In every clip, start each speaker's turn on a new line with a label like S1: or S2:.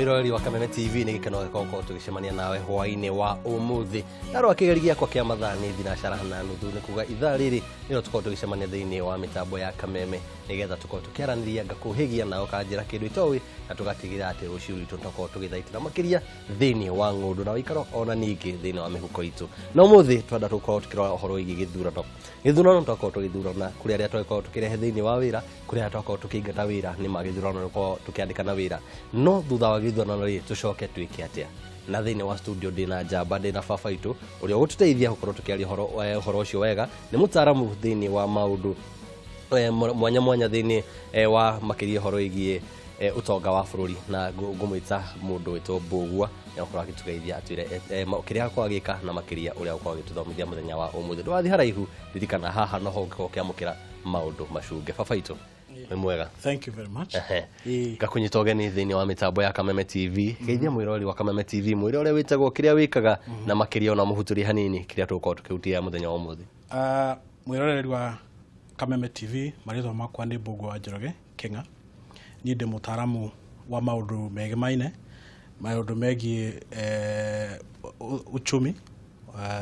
S1: Mwĩroreri wa Kameme TV, nĩ gĩkeno gĩakwa gũkorwo tũgĩcemania nawe hwaĩ-inĩ wa ũmũthĩ. Ndarora kĩgeri gĩakwa kĩa mathaa nĩ thinacara na nuthu, nĩ kuga ithaa rĩrĩ nĩrĩo tũkorwo tũgĩcemania thĩinĩ wa mĩtambo ya Kameme nĩgetha tũkorwo tũkĩaranĩria, ngakũhĩgia nawe ũkanjĩra kĩndũ itoĩ, na tũgatigĩrĩra atĩ rũciũ rwitũ nĩtwakorwo tũgĩthaitĩra makĩria thĩinĩ wa ng'ũndũ na ũikaro ona ningĩ thĩinĩ wa mĩhuko itũ. Na ũmũthĩ twenda tũkorwo tũkĩrora ũhoro wĩgiĩ gĩthurano. Gĩthurano twakorwo tũgĩthurana, kũrĩ arĩa twakorwo tũkĩrehe thĩinĩ wa wĩra, kũrĩ arĩa twakorwo tũkĩingata wĩra. Nĩ ma gĩthurano nĩ gũkorwo tũkĩandĩkana wĩra, no thutha wa gĩthurano rĩ, tũcoke twĩke atĩa? Na thĩinĩ wa studio ndĩna njamba, ndĩna baba itũ ũrĩa ũgũtũteithia gũkorwo tũkĩaria ũhoro ũcio wega. Nĩ mũtaaramu thĩinĩ wa maũndũ mwanya mwanya thĩinĩ wa makĩria ũhoro wĩgiĩ ũtonga wa bũrũri, na ngũmwĩta mũndũ wĩtwo Mbũgua. Nĩ agũkorwo agĩtũgeithia, atwĩre kĩrĩa akorwo agĩka na makĩria ũrĩa agũkorwo agĩtũthomithia mũthenya wa ũmũthĩ. Ndũgathiĩ haraihu, ririkana haha noho ũngĩkorwo ũkĩamũkĩra maũndũ macunge. Baba itũ, nĩ mwega?
S2: Thank you very much.
S1: Ehe.
S2: Ĩĩ.
S1: Ngakũnyita ũgeni thĩinĩ wa mĩtambo ya Kameme TV. Geithia mwĩroreri wa Kameme TV, mwĩre ũrĩa wĩtagwo, kĩrĩa wĩkaga, na makĩria ona mũhutũrie hanini kĩrĩa tũgũkorwo tũkĩhutia mũthenya wa ũmũthĩ.
S2: Mwĩroreri wa Kameme TV, marĩtwa makwa nĩ Mbũgua wa Njoroge Kĩng'a. Niĩ ndĩ mũtaaramu wa maũndũ megemaine, maũndũ megiĩ uchumi,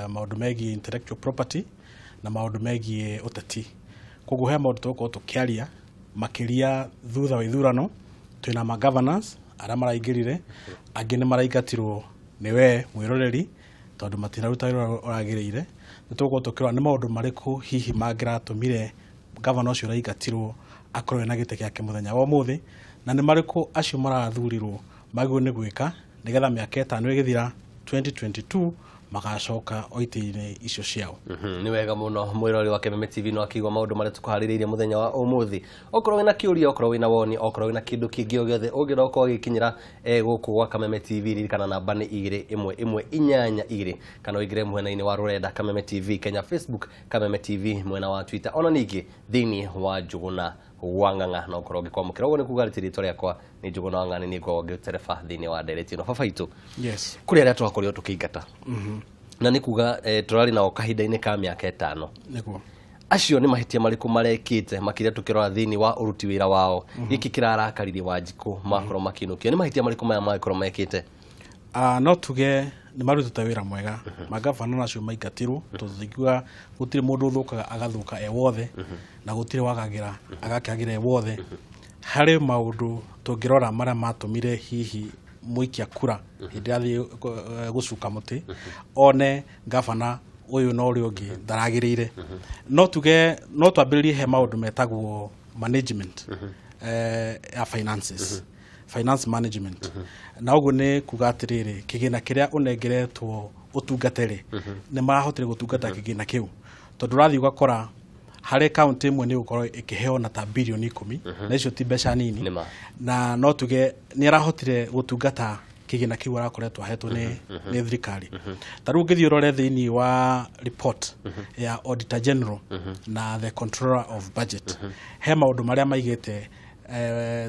S2: maũndũ megiĩ intellectual property na maũndũ megiĩ ũteti. Koguo he maũndũ tũgũkorwo tũkĩaria makĩria thutha wa ithurano. Twĩna ma governors arĩa maraingĩrire, angĩ nĩ maraingatirwo nĩ we mwĩroreri tondũ matinaruta wĩra ũrĩa ũragĩrĩire. Nĩ tũgũkorwo tũkĩrora nĩ maũndũ marĩkũ hihi mangĩratũmire gavana ũcio ũraingatirwo akorwo ena gĩtĩ gĩake mũthenya wa ũmũthĩ, na nĩ marĩkũ acio marathurirwo magĩrĩirwo nĩ gwĩka nĩgetha mĩaka 5 ĩgĩthira 2022 magacoka o itĩ-inĩ icio ciao.
S1: Nĩ wega mũno. Mwĩrori wa Kememe TV no akĩigua maũndũ marĩa tũkũharĩrĩirie mũthenya wa ũmũthĩ. Okorwo wĩna kĩũria, okorwo wĩna woni, okorwo wĩna kĩndũ kĩngĩ o gĩothe ũngĩenda gũkorwo gĩkinyĩra gũkũ gwa Kameme TV, ririkana namba nĩ 21182, kana ũingĩre mwena-inĩ wa rũrenda Kameme TV Kenya Facebook, Kameme TV mwena wa Twitter, ona ningĩ thĩinĩ wa Njũgũna wa Ng'ang'a no ũkorwo ngĩkwamũkĩra. Ũguo nĩ kuga atĩ rĩtwa rĩakwa nĩ Njũgũna wa Ng'ang'a, nĩ niĩ ngoragwo ngĩtereba thĩinĩ wa ndereti ĩno. Baba itũ, kũrĩ arĩa twakorirwo tũkĩingata, na nĩ kuga tũrarĩ nao kahinda-inĩ ka mĩaka 5.
S2: Nĩguo.
S1: Acio nĩ mahĩtia marĩkũ marekĩte, makĩria tũkĩrora thĩinĩ wa ũruti wĩra wao? Gĩkĩ kĩrarakaririe Wanjikũ makorwo makĩinũkio, nĩ mahĩtia marĩkũ maya mangĩkorwo mekĩte?
S2: No tuge nĩ marutĩte wĩra mwega magavana nacio maingatirwo, tondũ tũtingiuga gũtirĩ mũndũ ũthũkaga agathũka e wothe, na gũtirĩ wagagĩra agakĩagĩra e wothe. Harĩ maũndũ tũngĩrora marĩa matũmire hihi mũikia kura hĩndĩ ĩrĩa athiĩ gũcuka mũtĩ one gavana ũyũ na ũrĩa ũngĩ ndaragĩrĩire. No tuge no twambĩrĩrie he maũndũ metagwo management ya finances, finance management. Na ũguo nĩ kuga atĩrĩrĩ, kĩgĩna kĩrĩa ũnengeretwo ũtungate rĩ, nĩ marahotire gũtungata kĩgĩna kĩu? Tondũ ũrathiĩ ũgakora harĩ kaunti ĩmwe nĩ gũkorwo ĩkĩheo na ta birioni 10, na icio ti mbeca nini.
S1: Nĩ ma.
S2: Na no tuge nĩ arahotire gũtungata kĩgĩna kĩu arakoretwo ahetwo nĩ thirikari? Ta rĩu ũngĩthiĩ ũrore thĩinĩ wa report ya Auditor General na the Controller of Budget, he maũndũ marĩa maigĩte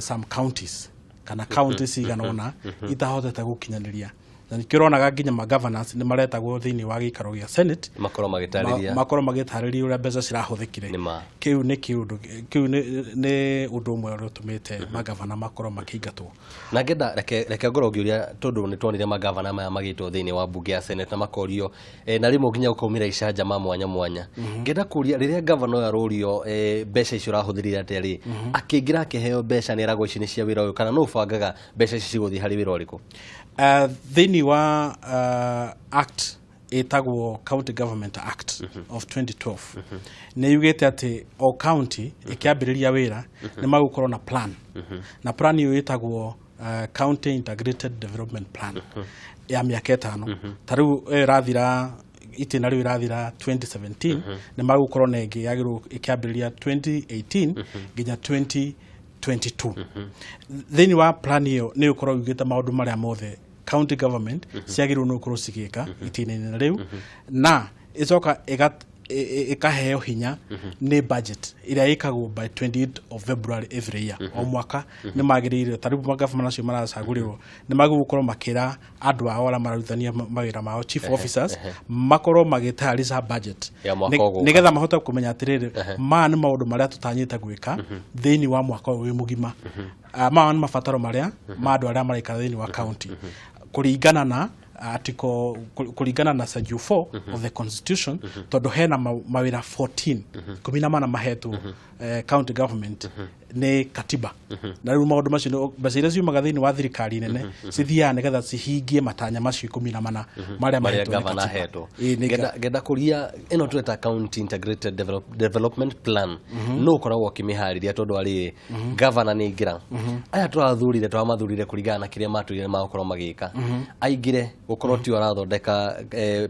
S2: some counties kana county cigana ũna itahotete gũkinyanĩria, na nĩkĩo ũronaga nginya ma governors nĩ maretagwo thĩinĩ wa gĩikaro gĩa Senate
S1: makorwo magĩtarĩria,
S2: makorwo magĩtarĩria ũrĩa mbeca cirahũthĩkire.
S1: Nĩ ma.
S2: Kĩu nĩ kĩũndũ kĩu nĩ ũndũ ũmwe ũrĩa ũtũmĩte magavana makorwo makĩingatwo.
S1: Na ngenda reke ngorwo ngĩũria, tondũ nĩ tuonire magavana maya magĩtwo thĩinĩ wa mbunge ya Senate na makorio na rĩmwe nginya gũkaumĩra icanjama mwanya mwanya. Ngenda kũria, rĩrĩa gavana ũyũ arorio mbeca icio ũrahũthĩrire atĩa rĩ, akĩingĩra akĩheo mbeca nĩ eragwo ici nĩ cia wĩra ũyũ, kana nũ ũbangaga mbeca ici cigũthiĩ harĩ wĩra ũrĩkũ?
S2: Thĩinĩ wa act ĩtagwo County Government Act of 2012, nĩ yugĩte atĩ o county ĩkĩambĩrĩria wĩra nĩ magũkorwo na plan, na plan ĩyo ĩtagwo County Integrated Development Plan ya mĩaka 5. Ta rĩu ĩyo ĩrathira, itĩna rĩu ĩrathira 2017, nĩ magũkorwo na ĩngĩ yagĩrĩirwo ĩkĩambĩrĩria 2018 nginya 2022. Thĩinĩ wa plan ĩyo nĩ ũkorwo yugĩte maũndũ marĩa mothe county government ciagĩrĩirwo nĩ gũkorwo cigĩka itĩna-inĩ rĩu, na ĩcoka ĩkaheo hinya nĩ budget ĩrĩa ĩkagwo by 28 of February every year. O mwaka nĩ magĩrĩire, ta rĩu magavana acio maracagũrĩrwo nĩ magĩrĩirwo gũkorwo makĩra andũ ao arĩa mararutithania mawĩra mao, chief officers, makorwo magĩtayarisha budget
S1: Ya mwaka ũgũka.
S2: Nĩgetha mahote kũmenya atĩrĩrĩ, maya nĩ maũndũ marĩa tũtanyĩte gwĩka thĩinĩ wa mwaka ũyũ wĩ mũgima. Maya nĩ mabataro marĩa ma andũ arĩa maraikara thĩinĩ wa county kũringana na article, kũringana na schedule 4 of the constitution, tondũ hena mawĩra 14, 14 mahetwo county government nĩ katiba. Na rĩu maũndũ macio mbeca iria ciumaga thĩinĩ wa thirikari nene cithiaga nĩgetha cihingie matanya macio 14 marĩa
S1: marĩa
S2: mahetwo nĩ
S1: gavana
S2: katiba.
S1: Ahetwo.
S2: Ĩĩ, nĩ
S1: Ngenda kũria ĩno tũreta county integrated development plan, no ũkoragwo ũkĩmĩharĩria tondũ arĩ gavana nĩ aingĩra, aya tũrathurire tũramathurire kũringana na kĩrĩa matwĩrire magũkorwo magĩka, aingĩre gũkorwo tio arathondeka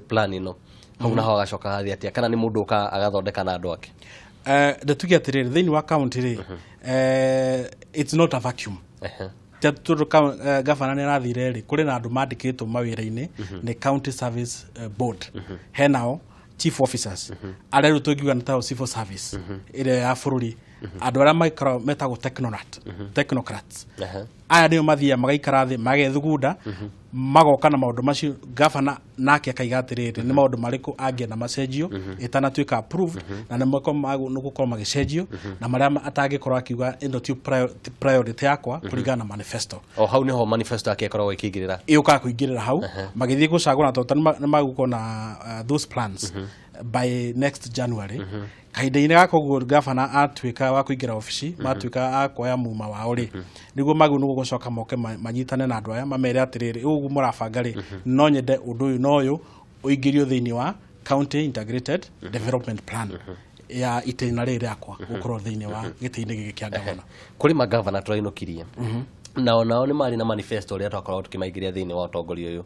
S1: plan ĩno hau naho agacoka agathiĩ atĩa, kana nĩ mũndũ ũka agathondeka na andũ ake?
S2: Ndatuge atĩrĩrĩ, thĩinĩ wa county rĩ, it's not a vacuum. Tondũ gavana nĩ arathire rĩ, kũrĩ na andũ mandĩkĩtwo mawĩra-inĩ nĩ county service board. Henao chief officers arĩa rĩu tũngiuga nĩ tao civil service ĩrĩa ya bũrũri, andũ arĩa maikaragwo metagwo technocrats. Aya nĩo mathiaga magaikara thĩ, magethugunda, magoka na maũndũ macio. Gavana nake akaiga atĩrĩrĩ, nĩ maũndũ marĩkũ angĩenda macenjio ĩtanatuĩka approved, na nĩ gũkorwo magĩcenjio, na marĩa atangĩkorwo akiuga ĩno ti priority yakwa kũringana na manifesto.
S1: O hau niho manifesto yake ĩkoragwo ĩkĩingĩrĩra.
S2: Ĩũkaga kũingĩrĩra hau magĩthiĩ gũcagũra, tondũ nĩ magũkorwo na those plans by next January. Kahinda-inĩ gaka ũguo gavana atuĩka wa kũingĩra obici, matuĩka a kuoya muma wao rĩ, nĩguo magĩrĩirwo nĩ gũcoka moke manyitane na andũ aya, mamere atĩrĩrĩ, ũguo mũrabanga rĩ, no nyende ũndũ ũyũ na ũyũ ũingĩrio thĩinĩ wa county integrated development plan ya itĩna rĩrĩ rĩakwa gũkorwo thĩinĩ wa gĩtĩ-inĩ gĩkĩ kĩa gavana.
S1: Kũrĩ magavana tũrainũkirie, nao nao nĩ marĩ na manifesto ũrĩa twakoragwo tũkĩmaingĩria thĩinĩ wa ũtongoria ũyũ,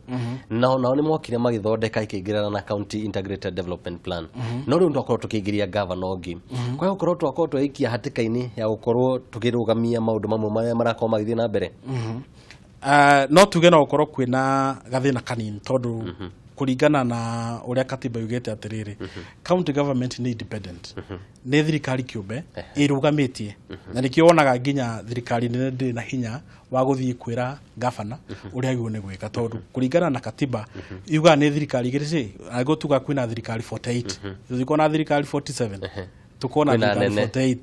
S1: nao nao nĩ mokire magĩthondeka ĩkĩingĩrana na county integrated development plan. No rĩu twakorwo tũkĩingĩria gavana ũngĩ, kwa hiyo gũkorwo twakorwo tweikia hatĩka-inĩ ya gũkorwo tũkĩrũgamia maũndũ mamwe marĩa marakorwo magĩthiĩ na mbere.
S2: No tuge no gũkorwo kwĩna gathĩna kanini, tondũ kũringana na ũrĩa katiba yugĩte atĩrĩrĩ, county government nĩ independent, nĩ thirikari kĩũmbe ĩrũgamĩtie, na nĩkĩo wonaga nginya thirikari nene ndĩrĩ na hinya wa gũthiĩ kwĩra gavana ũrĩa agĩrĩirwo nĩ gwĩka, tondũ kũringana na katiba yugaga nĩ thirikari igĩrĩ ci angĩkorwo tuga kwĩna thirikari 48, tũtikorwo na thirikari 47, tukona
S1: Kwĩna
S2: thirikari
S1: nene.
S2: 48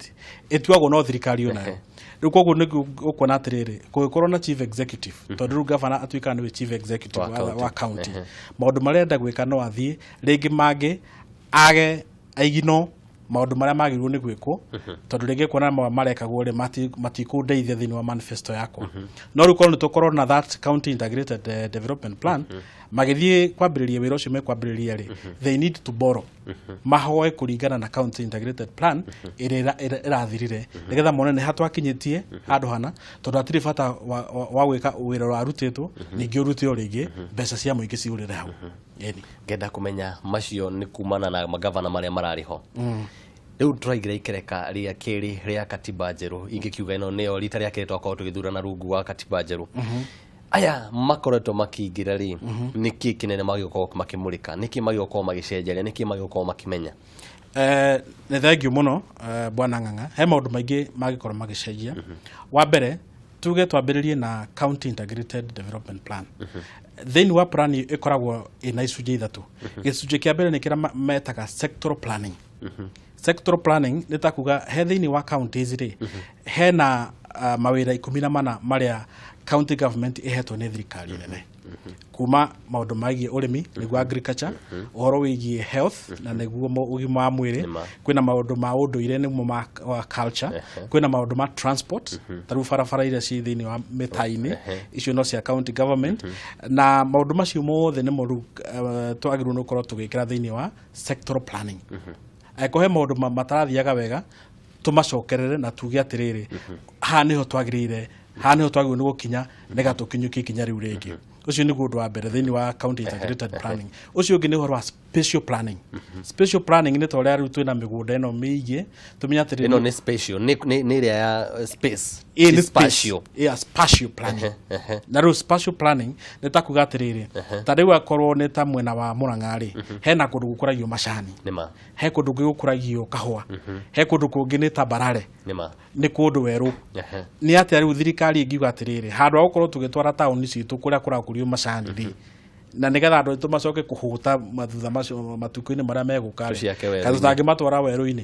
S2: ĩtuagwo no thirikari onayo rĩu. Koguo nĩguo ũkuona atĩrĩrĩ, kũngĩkorwo na chief executive, tondũ rĩu gavana atuĩkaga nĩwe chief executive
S1: wa county.
S2: Wa county, maũndũ marĩa enda gwĩka no athiĩ rĩngĩ mangĩ age aigino maũndũ marĩa magĩrĩirwo nĩ gwĩkwo, tondũ rĩngĩ kuona mamwe marekagwo rĩ matikũndeithia thĩinĩ wa manifesto yakwa. No rĩu korwo nĩ tũkorwo na that county integrated development plan, magĩthiĩ kwambĩrĩria wĩra ũcio mekwambĩrĩria rĩ, they need to borrow, mahoe kũringana na county integrated plan ĩrĩa ĩrathirire, nĩgetha mone nĩ ha twakinyĩtie handũ hana, tondũ hatirĩ bata wa gwĩka wĩra ũrarutĩtwo ningĩ ũrute o rĩngĩ mbeca cia mũingĩ ciũrĩre hau. Ĩni.
S1: Ngenda kũmenya macio nĩ kumana na magavana marĩa mararĩ ho. Rĩu tũraingĩra ikereka rĩa kerĩ rĩa katiba njerũ, ingĩkiuga ĩno nĩyo rita rĩa kerĩ twakorwo tũgĩthurana rungu wa katiba njerũ. Aya makoretwo makĩingĩra rĩ, nĩkĩ kĩnene magĩgũkorwo makĩmũrĩka, nĩkĩ magĩgũkorwo magĩcenjeria, nĩkĩ magĩgũkorwo makĩmenya?
S2: Nĩ thengiũ mũno, bwana Ng'ang'a. He maũndũ maingĩ mangĩkorwo magĩcenjia. Wa mbere, tuge twambĩrĩrie na county integrated development plan. Thĩinĩ wa plan ĩyo ĩkoragwo ĩna icunjĩ ithatũ. Gĩcunjĩ kĩa mbere nĩ kĩrĩa metaga sectoral planning. Sectoral planning nĩ ta kuga he thĩinĩ wa counties rĩ, hena mawĩra 14 marĩa county government ĩhetwo nĩ thirikari nene, kuma maũndũ megiĩ ũrĩmi nĩguo agriculture, ũhoro wĩgiĩ health na nĩguo ũgima wa mwĩrĩ.
S1: Nĩma.
S2: Kwĩna maũndũ ma ũndũire nĩmo ma wa culture, kwĩna maũndũ ma transport, ta rĩu barabara iria ci thĩinĩ wa mĩta-inĩ icio no cia county government, na maũndũ macio mothe nĩmo rĩu twagĩrĩirwo nĩ gũkorwo tũgĩkĩra thĩinĩ wa sectoral planning. Angĩkorwo he maũndũ matarathiaga wega, tũmacokerere na tuge atĩrĩrĩ, haha nĩho twagĩrĩire, haha nĩho twagĩrĩirwo nĩ gũkinya nĩgetha tũkinyũkie ikinya rĩu rĩngĩ. Ũcio nĩguo ũndũ wa mbere thĩinĩ wa county integrated planning. Ũcio ũngĩ nĩ ũhoro wa Spatial planning. Spatial planning nĩ ta ũrĩa rĩu twĩna mĩgũnda ĩno mĩingĩ, tũmenye atĩrĩrĩ,
S1: Ĩno nĩ spatial, nĩ ĩrĩa ya space.
S2: Ĩĩ,
S1: Ti
S2: nĩ space.
S1: Spatial.
S2: Yeah, spatial planning. Na rĩu spatial planning nĩ ta kuga atĩrĩrĩ, ta rĩu akorwo nĩ ta mwena wa Mũrang'a rĩ, hena kũndũ gũkũragio macani,
S1: Nĩ ma.
S2: He kũndũ kũngĩ gũkũragio kahũa, he kũndũ kũngĩ nĩ tambarare,
S1: Nĩ ma.
S2: Nĩ kũndũ werũ. Nĩ atĩa rĩu thirikari ĩngiuga atĩrĩrĩ, handũ ha gũkorwo tũgĩtwara taũni citũ kũrĩa kũrakũrio macani rĩ, na nĩgetha andũ aitũ macoke kũhũta mathutha macio matukũ-inĩ marĩa megũka rĩ,
S1: Tũciake werũ-inĩ.
S2: kana tũtangĩmatwara werũ-inĩ?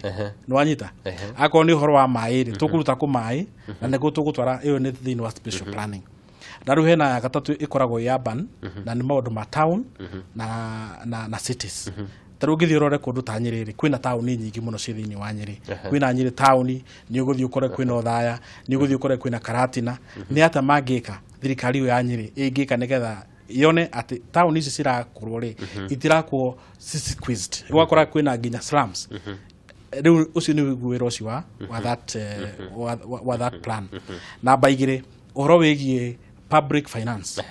S2: Nĩ wanyita? Akorwo nĩ ũhoro wa maĩ rĩ, tũkũruta kũ maĩ na nĩguo tũgũtwara? Ĩyo nĩ thĩinĩ wa spatial planning. Na rĩu hena ya gatatũ ĩkoragwo ĩ urban, na nĩ maũndũ ma town na cities. Ta rĩu ũngĩthiĩ ũrore kũndũ ta Nyĩrĩ rĩ, kwĩna taũni nyingĩ mũno ciĩ thĩinĩ wa Nyĩrĩ. Kwĩna Nyĩrĩ taũni, nĩ ũgũthiĩ ũkore kwĩna Othaya, nĩ ũgũthiĩ ũkore kwĩna Karatina. Nĩ atĩa mangĩka, thirikari ĩyo ya Nyĩrĩ ĩngĩka nĩgetha yone atĩ taũni ici cirakũrwo rĩ, itirakwo squeezed, ũgakora kwĩna nginya slums? Rĩu ũcio nĩ wĩra ũcio wa that, wa that plan. Namba igĩrĩ, ũhoro wĩgiĩ public finance.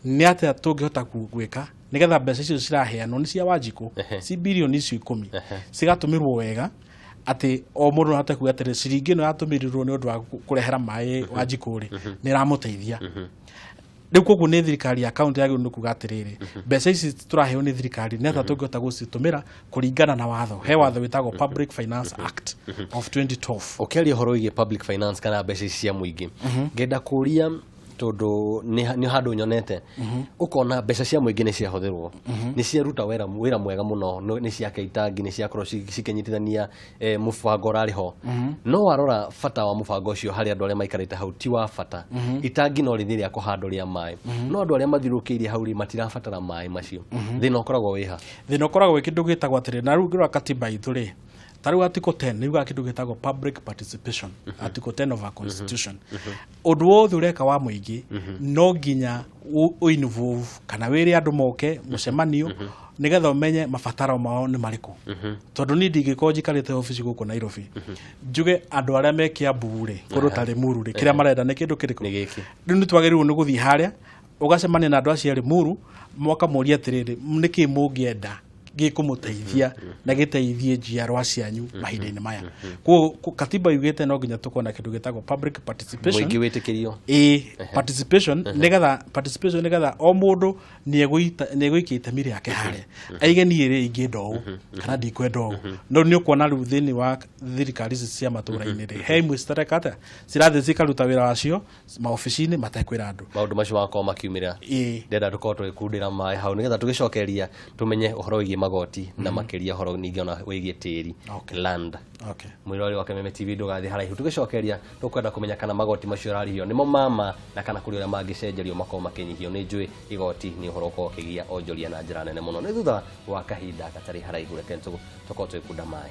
S2: Nĩ atĩa tũngĩhota gwĩka nĩgetha mbeca icio ciraheanwo nĩ cia Wanjikũ, ci birioni icio 10, cigatũmĩrwo wega, atĩ o mũndũ no ahote kuga atĩrĩ, ciringi ĩno yatũmĩrirwo nĩ ũndũ wa kũrehera maĩ Wanjikũ rĩ, nĩ ĩramũteithia rĩu. Koguo nĩ thirikari ya kaunti yagĩrĩirwo nĩ kuga atĩrĩrĩ, mbeca ici tũraheo nĩ thirikari, nĩ atĩa tũngĩhota gũcitũmĩra kũringana na watho? He watho wĩtagwo Public Finance Act of 2012.
S1: Ũkĩaria ũhoro wĩgiĩ public finance kana mbeca ici cia mũingĩ, ngenda kũria tondũ nĩ handũ nyonete ũkona mbeca cia mũingĩ nĩ ciahũthĩrwo, nĩ ciaruta wĩra mwega mũno, nĩ ciaka itangi, nĩ ciakorwo cikĩnyitithania mũbango ũrarĩ ho, no warora bata wa mũbango ũcio harĩ andũ arĩa maikarĩte hau ti wa bata. Itangi no rĩthiĩ rĩa kũhandwo rĩa maĩ, no andũ arĩa mathiũrũrũkĩirie hau rĩ, matirabatara maĩ macio. Thĩna ũkoragwo wĩ ha?
S2: Thĩna ũkoragwo wĩ kĩndũ gĩtagwo atĩrĩ, na rĩu ngĩrora katiba itũ rĩ, ta rĩu article 10 nĩ yugaga kĩndũ gĩtagwo public participation, article 10 of our constitution. Ũndũ wothe ũreka wa mũingĩ no nginya ũ involve kana wĩre andũ moke mũcemanio nĩgetha ũmenye mabataro mao nĩ marĩkũ, tondũ niĩ ndingĩkorwo njikarĩte obici gũkũ Nairobi njuge andũ arĩa me Kiambu rĩ, kũndũ ta Limuru rĩ, kĩrĩa marenda nĩ kĩndũ kĩrĩkũ.
S1: Nĩ gĩkĩ.
S2: Rĩu nĩ twagĩrĩirwo nĩ gũthiĩ harĩa ũgacemania na andũ acio a Limuru, mũkamũria atĩrĩrĩ, nĩkĩ mũngĩenda gĩkũmũteithia na gĩteithie njiarwa cianyu mahinda-inĩ maya? Koguo katiba yugĩte no nginya tũkorwo na kĩndũ gĩtagwo public participation.
S1: Mũingĩ wĩtĩkĩrio.
S2: Ĩ, participation, nĩgetha participation, nĩgetha o mũndũ nĩegũikia itemi rĩake harĩa aige, niĩ rĩ, ingĩenda ũũ kana ndikwenda ũũ. No nĩ ũkuona rĩu thĩinĩ wa thirikari ici cia matũra-inĩ rĩ, he imwe citareka atĩa, cirathiĩ cikaruta wĩra wacio maobici-inĩ matekwĩra andũ.
S1: Maũndũ macio magakorwo makiumĩra.
S2: Ĩ.
S1: Ndĩrenda tũkorwo tũgĩkundĩra maĩ hau nĩgetha tũgĩcokeria tũmenye ũhoro wĩgiĩ magoti na makĩria ũhoro ningĩ ona wĩgiĩ tĩri, land. Mwĩrori wa Kameme TV, ndũgathiĩ haraihu. Tũgĩcokeria tũkwenda kũmenya kana magoti macio ũrarĩhio nĩmo mama na kana kũrĩ ũrĩa mangĩcenjerio makorwo makĩnyihio. Nĩ njũĩ igoti nĩ ũhoro ũkorwo ũkĩgia onjoria na njĩra nene mũno. Nĩ thutha wa kahinda gatarĩ haraihu, reke tũkorwo tũgĩkunda maĩ.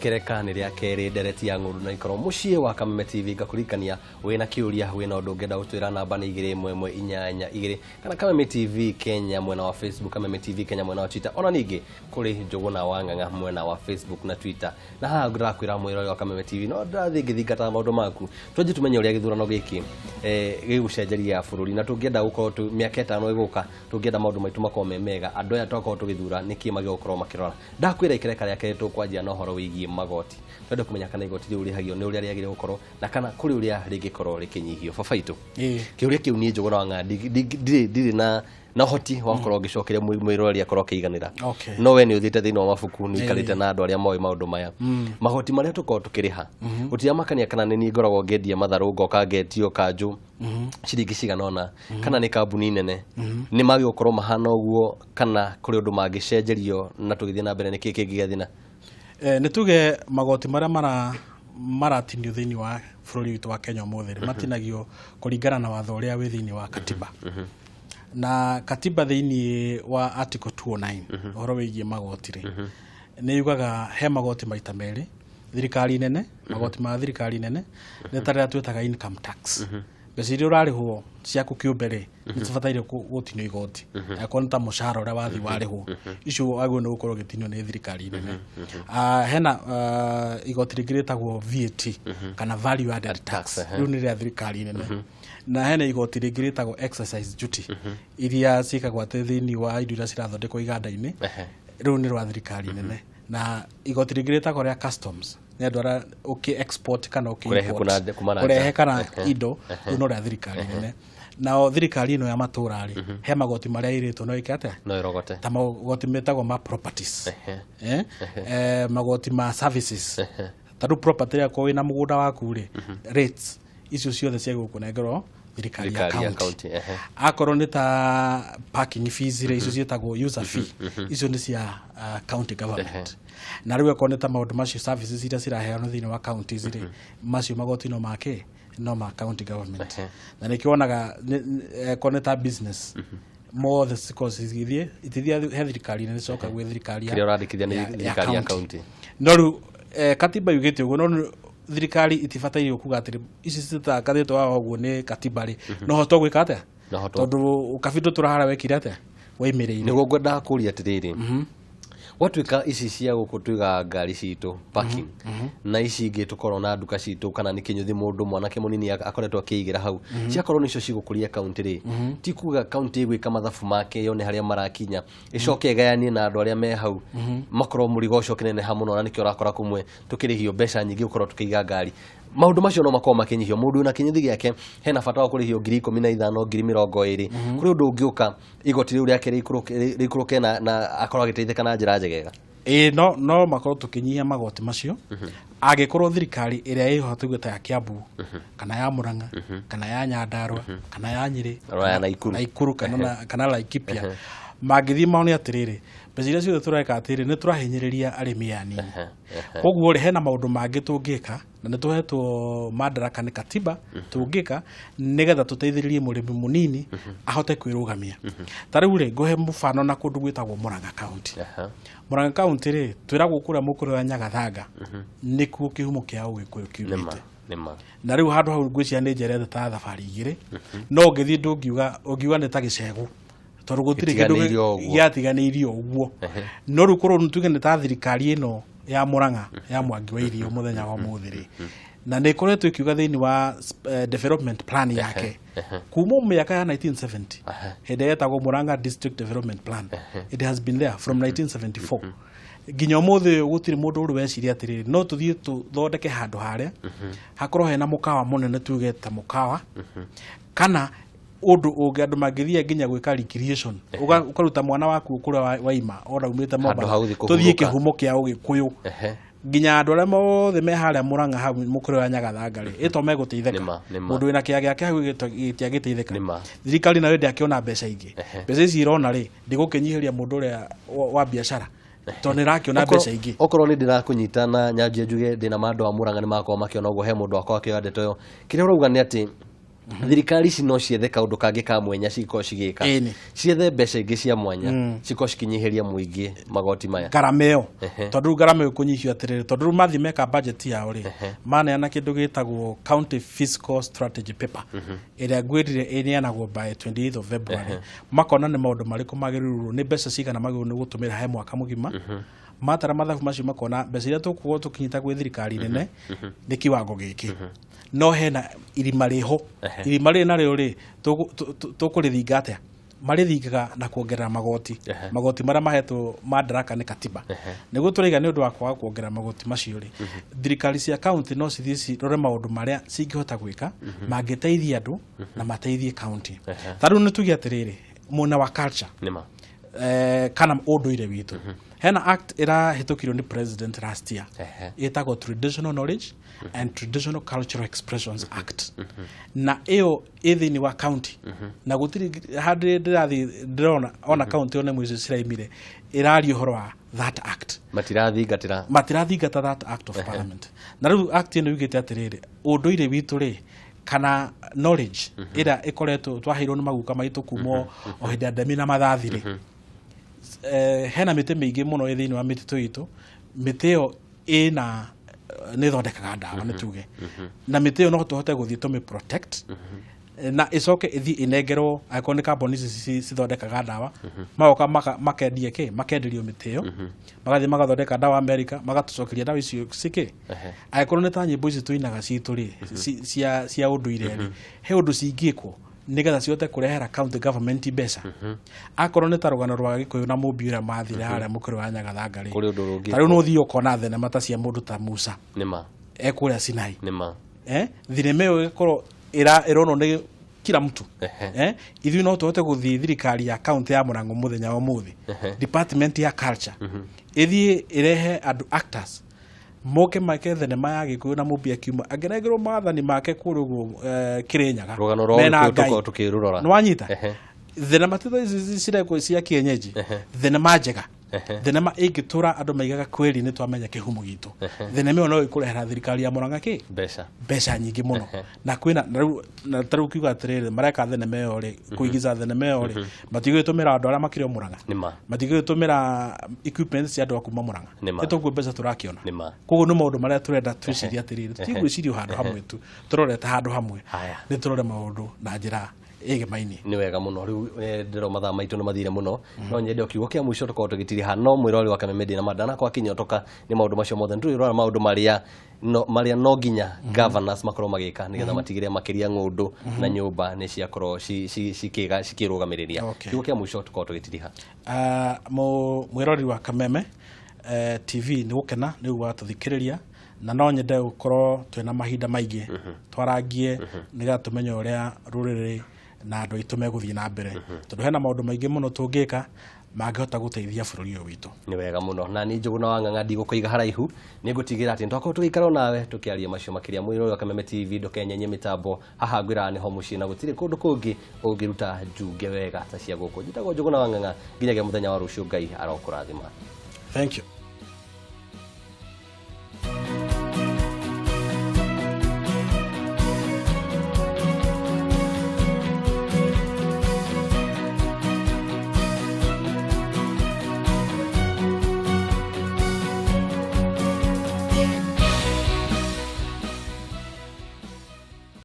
S1: Ikereka nĩ rĩa kerĩ, ndereti ya ng'ũndũ na ikorwo mũciĩ wa Kameme TV. Ngakũririkania wĩna kĩũria, wĩna ũndũ ũngĩenda gũtwĩra, namba nĩ 21182 kana Kameme TV Kenya mwena wa Facebook, Kameme TV Kenya mwena wa Twitter, ona ningĩ kũrĩ Njũgũna wa Ng'ang'a mwena wa Facebook na Twitter. Na haha ndĩrakwĩra mwĩrore wa Kameme TV no ndĩrathiĩ ngĩthingataga maũndũ maku. Twanjie tumenye ũrĩa gĩthurano gĩkĩ gĩgũcenjeria bũrũri, na tũngĩenda gũkorwo mĩaka 5 ĩgũka, tũngĩenda maũndũ maitũ makorwo me mega, andũ aya twakorwo tũgĩthura nĩkĩ magĩrĩirwo gũkorwo makĩrora. Ndakwĩra ikereka rĩa kerĩ tũkwanjia na ũhoro wĩgiĩ magoti. Twende kũmenya kana igoti rĩu rĩhagio nĩ ũrĩa rĩagĩrĩirwo gũkorwo na kana kũrĩ ũrĩa rĩngĩkorwo rĩkĩnyihio. Baba itũ, kĩũria kĩu niĩ Njũgũna wa Ng'ang'a ndirĩ na ũhoti wa gũkorwo ngĩcokeria mwĩroreri akorwo akĩiganĩra. No we nĩ ũthiĩte thĩinĩ wa mabuku, nĩ ũikarĩte na andũ arĩa moĩ maũndũ maya, magoti marĩa tũkorwo tũkĩrĩha gũtiramakania kana nĩ niĩ ngoragwo ngĩendia matharũ ngoka ngetio kanjũ ciringi cigana ũna, kana nĩ kambuni nene, nĩ magĩrĩirwo gũkorwo mahana ũguo kana kũrĩ ũndũ mangĩcenjerio na tũgĩthiĩ na mbere nĩkĩ kĩngĩgĩa thĩna?
S2: Nĩ tuge magoti marĩa maratinio thĩinĩ wa bũrũri witũ wa Kenya ũmũthĩ rĩ, matinagio kũringana na watho ũrĩa wĩ thĩinĩ wa katiba, na katiba thĩinĩ wa article 209 ũhoro wĩgiĩ magoti rĩ, nĩ yugaga he magoti maita merĩ. Thirikari nene, magoti ma thirikari nene nĩ ta rĩrĩa twĩtaga income tax, mbeca iria ũrarĩhwo ciaku kĩũmbe rĩ, nĩ cibataire gũtinio igoti, angĩkorwo nĩ ta mũcara ũrĩa wathiĩ warĩhwo, icio wagĩrĩirwo nĩ gũkorwo ũgĩtinio nĩ thirikari nene. Hena igoti rĩngĩ rĩtagwo VAT kana value added tax, rĩu nĩ rĩa thirikari nene. Na hena igoti rĩngĩ rĩtagwo excise duty, iria ciĩkagwo atĩ thĩinĩ wa indo iria cirathondekwo iganda-inĩ, rĩu nĩ rwa thirikari nene. Na igoti rĩngĩ rĩtagwo rĩa customs, nĩ andũ arĩa ũkĩ export kana ũkĩ
S1: Kũrehe
S2: import,
S1: kuma na nja.
S2: Kũrehe kana indo, rĩu no rĩa thirikari nene. Nao thirikari ĩno ya matũra rĩ, he magoti marĩa ĩrĩtwo no ĩke atĩa?
S1: No ĩrogote.
S2: Ta magoti metagwo ma properties, magoti ma services, ta rĩu property yakorwo wĩna mũgũnda waku rĩ, rates icio ciothe ciagĩrĩirwo kũnengerwo thirikari ya
S1: Thirikari ya
S2: county.
S1: County.
S2: Akorwo nĩ ta parking fees rĩ, icio ciĩtagwo user fee, icio nĩ cia county government. Na rĩu akorwo nĩ ta maũndũ macio, services iria ciraheanwo thĩinĩ wa counties rĩ, macio magoti no make no ma county government. Na nĩkĩo wonaga akorwo nĩ ta business mothe cikorwo cigĩthiĩ, itithiaga he thirikari nene, cicoka gwĩ thirikari
S1: Kĩrĩa ũrandĩkithia nĩ thirikari ya
S2: county.
S1: County.
S2: No rĩu katiba yugĩte ũguo, no rĩu thirikari itibataire kuga atĩrĩ ici citangathĩtwo haha ũguo nĩ katiba rĩ, no hoto gwĩka atĩa?
S1: No hoto.
S2: Tondũ ũkabi ndũtũra harĩa wekire atĩa, waimĩrĩire.
S1: Nĩguo ngwendaga kũria atĩrĩrĩ, gwatuĩka ici cia gũkũ tuigaga ngari citũ parking, na ici ingĩ tũkorwo na nduka citũ, kana nĩ kĩnyũthi mũndũ mwanake mũnini akoretwo akĩigĩra hau, ciakorwo nĩcio cigũkũria kaunti rĩ, ti kuga kaunti ĩgwĩka mathabu make yone harĩa marakinya, ĩcoke ĩgayanie na andũ arĩa me hau, makorwo mũrigo ũcio ũkĩneneha mũno, na nĩkĩo ũrakora kũmwe tũkĩrĩhio mbeca nyingĩ gũkorwo tũkĩiga ngari. Maũndũ macio no makorwo makĩnyihio. Mũndũ wĩna kĩnyũthi gĩake hena bata wa kũrĩhio 15,000, 20,000? Kũrĩ ũndũ ũngĩũka igoti rĩu rĩake rĩikũrũke na akorwo agĩteithĩka na njĩra njegega?
S2: Ĩĩ, no makorwo tũkĩnyihia magoti macio angĩkorwo thirikari ĩrĩa ĩho, tuge ta ya Kiambu kana ya Murang'a kana ya Nyandarua kana ya Nyĩrĩ
S1: Kana ya Naikuru.
S2: Naikuru kana Laikipia, mangĩthiĩ mone atĩrĩrĩ, mbeca iria ciothe tũreka atĩrĩ, nĩ tũrahinyĩrĩria arĩmi aya anini, koguo rĩ, hena maũndũ mangĩ tũngĩka na nĩ tũhetwo madaraka nĩ katiba tũngĩka nĩgetha tũteithĩrĩrie mũrĩmi mũnini ahote kwĩrũgamia. Ta rĩu rĩ, ngũhe mũbano na kũndũ gwĩtagwo Murang'a County. Murang'a County rĩ, twĩragwo kũrĩa mũkũrũ wa Nyagathanga nĩkuo kĩhumo kĩa Ũgĩkũyũ kiumĩte.
S1: Nĩma.
S2: Na rĩu handũ hau ngwĩciria nĩ njerete ta thabarĩ igĩrĩ, no ũngĩthiĩ ndũngiuga, ũngiuga nĩ ta gĩcegũ, tondũ gũtirĩ kĩndũ
S1: Gĩtiganĩirio ũguo.
S2: Gĩatiganĩirio ũguo. No rĩu korwo tuge nĩ ta thirikari ĩno ya Murang'a ya Mwangi wa Irio mũthenya wa ũmũthĩ rĩ, na nĩ ĩkoretwo ĩkiuga thĩinĩ wa development plan yake kuma mĩaka ya 1970, hĩndĩ ĩrĩa yetagwo Murang'a District Development Plan, it has been there from 1974 nginya ũmũthĩ ũyũ, gũtirĩ mũndũ ũrĩ weciria atĩrĩrĩ, no tũthiĩ tũthondeke handũ harĩa hakorwo hena mũkawa mũnene, tuge ta mũkawa kana ũndũ ũngĩ andũ mangĩthiĩ nginya gwĩka recreation. Ũkaruta mwana waku kũrĩa waima ona umĩte
S1: Handũ ha
S2: Mombatha,
S1: gũthiĩ
S2: tũthiĩ
S1: kũhurũka.
S2: Kĩhumo kĩa Ũgĩkũyũ. Nginya andũ arĩa mothe me harĩa Mũrang'a hau mũkũrũ wa Nyagathanga rĩ, ĩto megũteithĩka.
S1: Nĩma, nĩma.
S2: Mũndũ wĩna kĩa gĩake hau gĩtiagĩteithĩka.
S1: Nĩma.
S2: Thirikari nayo ndĩakĩona mbeca ingĩ. Mbeca ici irona rĩ, ndĩgũkĩnyihĩria mũndũ ũrĩa wa biacara, tondũ nĩ ĩrakĩona mbeca ingĩ.
S1: Okorwo nĩ ndĩrakũnyita na nyanjie njuge ndĩna ma andũ a Murang'a nĩ makorwo makĩona ũguo, he mũndũ wakwa akĩoya ndeto ĩyo, kĩrĩa ũrauga nĩ atĩ Thirikari ici no ciethe kaũndũ kangĩ ka mwenya cigĩkorwo cigĩka.
S2: Ĩni.
S1: Ciethe mbeca ingĩ cia mwanya cikorwo cikinyihĩria mũingĩ magoti maya.
S2: Ngarama ĩyo, tondũ rĩu ngarama ĩyo ĩkũnyihio atĩrĩrĩ, tondũ rĩu mathiĩ meka budget yao rĩ, maneana kĩndũ gĩtagwo county fiscal strategy paper ĩrĩa ngwĩrire ĩneanagwo by 28th of February. Makona nĩ maũndũ marĩkũ magĩrĩirwo, nĩ mbeca cigana magĩrĩirwo nĩ gũtũmĩra he mwaka mũgima. Matara mathabu macio, makona mbeca iria tũgũkorwo tũkĩnyita gwĩ thirikari nene nĩ kiwango gĩkĩ, no hena irima rĩho. Irima rĩrĩ narĩo rĩ, tũkũrĩthinga atĩa? Marĩthingaga na kuongerera magoti. Magoti marĩa mahetwo madaraka nĩ katiba nĩguo tũraiga. Nĩ ũndũ wa kwaga kuongerera magoti macio rĩ, thirikari cia kaunti no cithiĩ cirore maũndũ marĩa cingĩhota gwĩka mangĩteithia andũ na mateithie kaunti. Ta rĩu nĩ tuge atĩrĩrĩ, mwena wa culture
S1: Nĩma.
S2: Kana ũndũire witũ, hena act ĩrahĩtũkirio nĩ president last year ĩtagwo Traditional Knowledge and Traditional Cultural Expressions Act, na ĩyo ĩ thĩinĩ wa county na gũtirĩ handũ ndĩrathiĩ ndĩrona ona county ona imwe icio ciraimire ĩraria ũhoro wa that act.
S1: Matirathingatĩra.
S2: Matirathingata that act of parliament. Na rĩu act ĩno yugĩte atĩrĩrĩ, ũndũire witũ rĩ, kana knowledge ĩrĩa ĩkoretwo twaheirwo nĩ maguka maitũ kuma o hĩndĩ ya ndemi na mathathi rĩ, hena mĩtĩ mĩingĩ mũno ĩ thĩinĩ wa mĩtitũ itũ. Mĩtĩ ĩyo ĩna nĩ ĩthondekaga ndawa, nĩ tuge, na mĩtĩ ĩyo no tũhote gũthiĩ tũmĩ protect na ĩcoke ĩthiĩ ĩnengerwo angĩkorwo nĩ kambuni ici cithondekaga ndawa, magoka makendia kĩ, makenderio mĩtĩ ĩyo, magathiĩ magathondeka ndawa America, magatũcokeria ndawa icio cikĩ. Angĩkorwo nĩ ta nyĩmbo ici tũinaga citũ rĩ, cia ũndũire rĩ, he ũndũ cingĩkwo nĩgetha cihote kũrehera county government mbeca. Akorwo nĩ ta rũgano rwa Gĩkũyũ na Mũmbi ũrĩa mathire harĩa mũkĩrũ wa Nyagathanga rĩ,
S1: Kũrĩ ũndũ ũngĩkwo.
S2: Ta rĩu no ũthiĩ ũkona thenema ta cia mũndũ ta Musa
S1: Nĩma.
S2: ekũrĩa Sinai.
S1: Nĩma.
S2: Thinema ĩyo ĩgĩkorwo ĩronwo nĩ kila mtu. Ithuĩ no tũhote gũthiĩ thirikari ya kaunti ya Mũrango mũthenya wa ũmũthĩ, department ya culture ĩthiĩ ĩrehe andũ actors moke make thenema ya Gĩkũyũ na Mũmbi akiuma angĩnengerwo maathani make kũrĩa ũguo, Kĩrĩnyaga
S1: Rũgano rwa
S2: mena
S1: Ũgĩkũyũ
S2: Ngai.
S1: tũkorwo tũkĩrũrora.
S2: Nĩ wanyita? Thenema ti ici cirekwo cia kienyeji, thenema njega, thenema ĩngĩtũra andũ maigaga kweri nĩ twamenya kĩhumo gitũ. Thenema ĩyo no ĩkũrehera thirikari ya Mũrang'a kĩ?
S1: Mbeca.
S2: Mbeca nyingĩ mũno. Na kwĩna na rĩu na ta rĩu kiuga atĩrĩrĩ, mareka thenema ĩyo rĩ, kũigiza thenema ĩyo rĩ, matigũgĩtũmĩra andũ arĩa makĩrĩ o Mũrang'a,
S1: Nĩma.
S2: matigũgĩtũmĩra equipment cia andũ a kuma Mũrang'a.
S1: Nĩma.
S2: Nĩ toguo mbeca tũrakĩona.
S1: Nĩma.
S2: Koguo nĩ maũndũ marĩa tũrenda twĩcirie atĩrĩrĩ, tũtigwĩciria o handũ hamwe tu, tũrorete handũ hamwe.
S1: Haya.
S2: Nĩ tũrore maũndũ na njĩra ĩgemaine.
S1: Nĩ wega mũno. Rĩu ndĩro mathaa maitũ nĩ mathire mũno, no nyende o kiugo kĩa mũico tũkorwo tũgĩtiriha. No mwĩrori wa Kameme ndĩ na ma ndanakorwo akĩnyotoka nĩ maũndũ macio mothe. Nĩ tũrĩrora maũndũ marĩa no, marĩa no nginya governors makorwo magĩka nĩgetha matigĩrĩre makĩria ng'ũndũ na nyũmba nĩ ciakorwo cikĩrũgamĩrĩria. Kiugo kĩa mũico tũkorwo tũgĩtiriha.
S2: Mwĩroreri wa Kameme TV, nĩ gũkena nĩ watũthikĩrĩria, na no nyende gũkorwo twĩna mahinda maingĩ twarangie nĩgetha tũmenye ũrĩa rũrĩrĩ na andũ aitũ megũthiĩ na mbere, tondũ hena maũndũ maingĩ mũno tũngĩka mangĩhota gũteithia bũrũri ũyũ witũ.
S1: Nĩ wega mũno. Na niĩ Njũgũna wa Ng'ang'a ndigũkũiga haraihu, nĩ ngũtigĩra atĩ nĩtwakorwo tũgĩikara nawe tũkĩaria macio makĩria. Mwĩrori wa Kameme TV, ndũkenyenye mĩtambo haha, ngwĩraga nĩho mũciĩ na gũtirĩ kũndũ kũngĩ ũngĩruta njunge wega ta cia gũkũ. Njĩtagwo Njũgũna wa Ng'ang'a, nginyagia mũthenya wa rũciũ, Ngai arokũrathima.
S2: Thank you.